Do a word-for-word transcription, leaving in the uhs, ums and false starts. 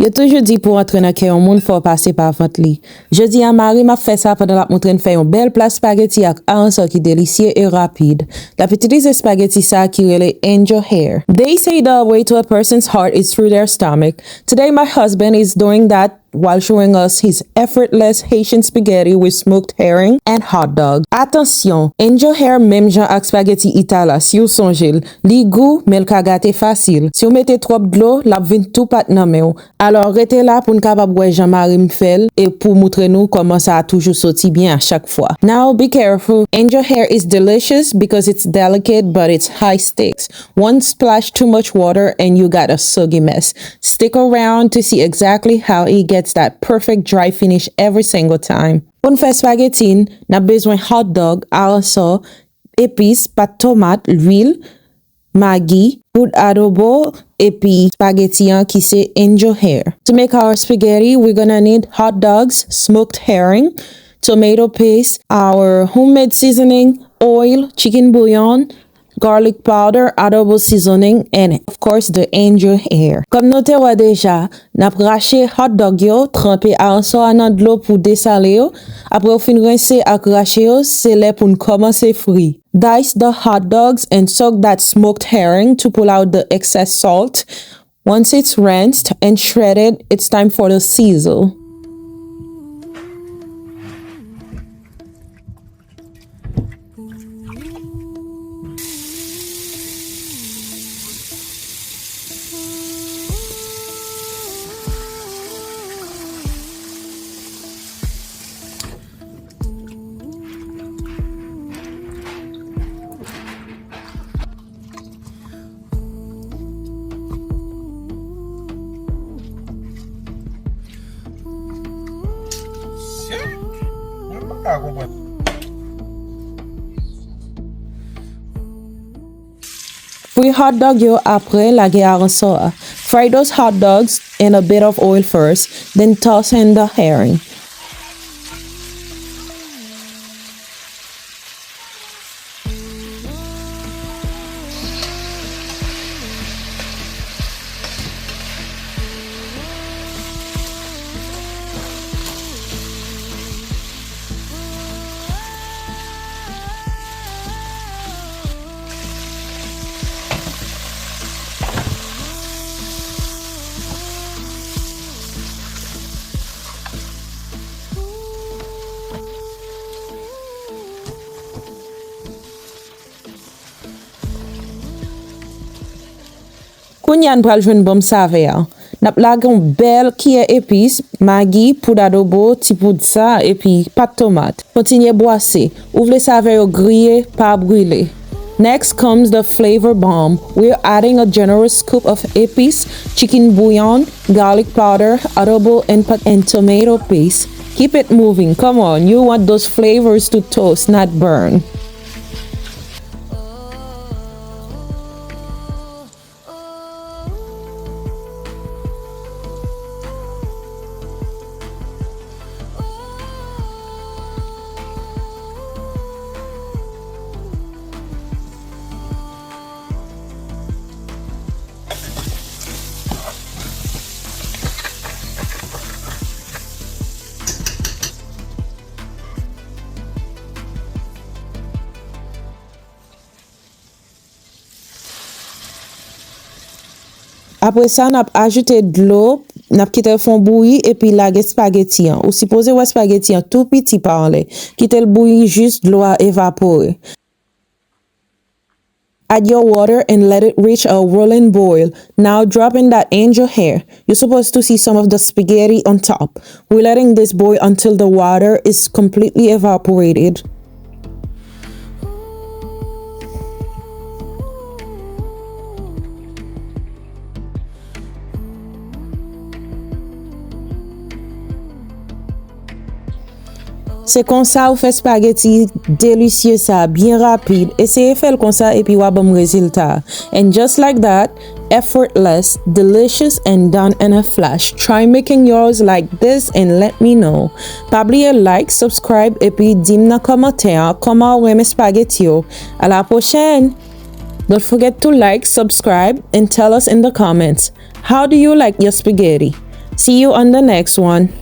Yo toujou di pou antre nan kè yon moun, fò w pase pa vant li. Jodi a, mari m ap fè sa pandan l ap montre n fè yon bèl pla espageti ak aransò ki delisye e rapid. L ap itilize espageti sa a ki rele angel hair. They say the way to a person's heart is through their stomach. Today, my husband is doing that while showing us his effortless Haitian spaghetti with smoked herring and hot dog. Atansyon, angel hair menm jan ak spageti Itala, si w sonje l, li gou, men l ka gate fasil. Si w mete twòp dlo, l ap vin tou pat nan men w. Alò, rete la pou n kapab wè jan mari m fè l e pou moutre nou kòman sa a toujou soti byen a chak fwa. Now, be careful. Angel hair is delicious because it's delicate, but it's high stakes. One splash too much water and you got a soggy mess. Stick around to see exactly how he gets that perfect dry finish every single time. Pou n fè espageti n, n ap bezwen hot dog, aransò, epis, pat tomat, lwil, magi, poud adobo, epi espageti an ki se angel hair. To make our spaghetti, we're gonna need hot dogs, smoked herring, tomato paste, our homemade seasoning, oil, chicken bouillon, garlic powder, adobo seasoning, and of course the angel hair. Kòm nou te wè deja, n ap rache hot dog yo, tranpe aransò a nan dlo pou desale yo. Apre w fin rense ak rache yo, se lè pou n kòmanse fri. Dice the hot dogs and soak that smoked herring to pull out the excess salt. Once it's rinsed and shredded, it's time for the sizzle. Shit! Mwen pa ka konprann. Fri hot dog yo apre, lage aransò a. Fry those hot dogs in a bit of oil first, then toss in the herring. Kounye a n pral jwenn bonm savè a. N ap lage yon bèl kiyè epis, magi, poud adobo, ti poud sa, epi pat tomat. Kontinye bwase. Ou vle savè yo griye, pa brile. Next comes the flavor bomb. We're adding a generous scoop of epis, chicken bouillon, garlic powder, adobo, and, pa- and tomato paste. Keep it moving. Come on, you want those flavors to toast, not burn. Apre sa, n ap ajoute dlo, n ap kite l fè yon bouyi epi lage espageti an. Ou sipoze wè espageti an tou piti pa anlè. Kite l bouyi jis dlo a evapore. Add your water and let it reach a rolling boil. Now drop in that angel hair. You're supposed to see some of the spaghetti on top. We're letting this boil until the water is completely evaporated. Se konsa ou fè espageti delisye sa, byen rapid. Eseye fè l konsa epi w a ban m rezilta a. And just like that, effortless, delicious, and done in a flash. Try making yours like this and let me know. Pa bliye like, subscribe, epi di m nan kòmantè a kòman w renmen espageti yo. A la pwochèn! Don't forget to like, subscribe, and tell us in the comments. How do you like your spaghetti? See you on the next one.